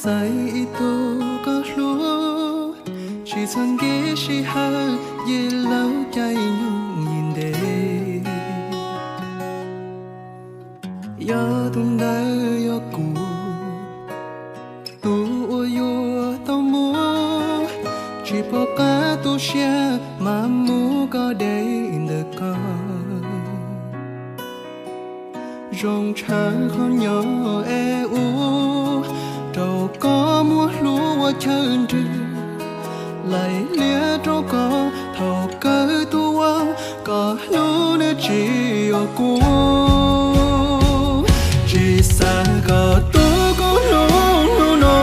Txais ib tug koj hlub, tsis txhob nkees sij hawm, yim laus caij nyoog yim ntev. Yog tus ntawd yog kuv, tus uas yuav tau muab, tsis pom qab tu siab mas muab koj de ntawm ko. Zoo tshaj qhov nyob es ua rau koj muab hlub ua chaw nrwg, laim lias rau koj thaum kawg tus uas koj hlub nws tsis yuav kuv. Tsis xav kom tus koj hlub hnub no,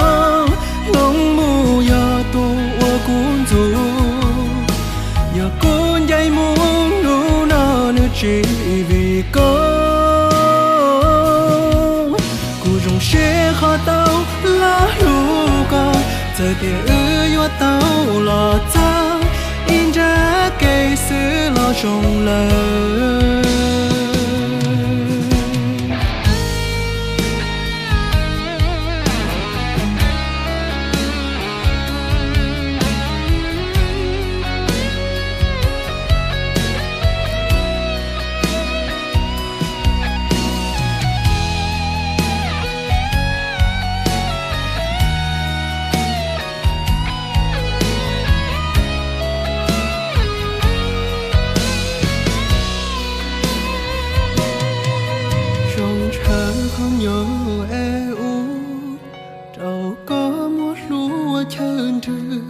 hloov mus yog tus uas kuv ntxub. Yog kuv ncaim mus hnub no nws tsis vim koj. Kuv zoo siab qhov tau los hlub koj, txawm tias wb yuav tau los txog ib nrab kev xwb los zoo lawm. Zoo tshaj qhov nyob es ua rau koj muab hlub ua chaw nrwg,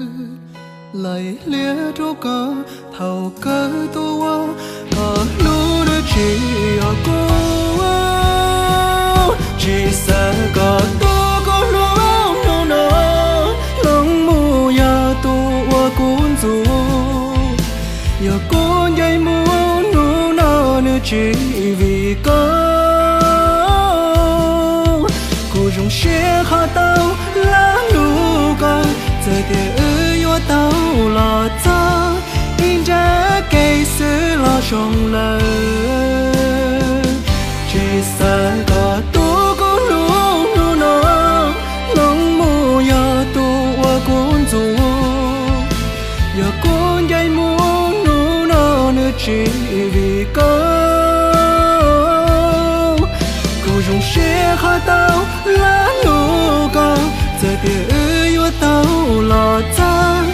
laim lias rau koj thaum kawg tus uas koj hlub nws tsis yuav kuv. Tsis xav kom tus koj hlub hnub no, hloov mus yog tus uas kuv ntxub. Yog kuv ncaim mus hnub no nws tsis vim koj. Kuv zoo siab qhov tau los hlub koj, txawm tias wb yuav tau los txog ib nrab kev xwb los zoo lawm. Tsis xav kom tus koj hlub hnub no, hloov mus yog tus uas kuv ntxub. Yog kuv ncaim mus hnub no nws tsis vim koj. Kuv zoo siab qhov tau los hlub koj, txawm tias wb yuav tau los txog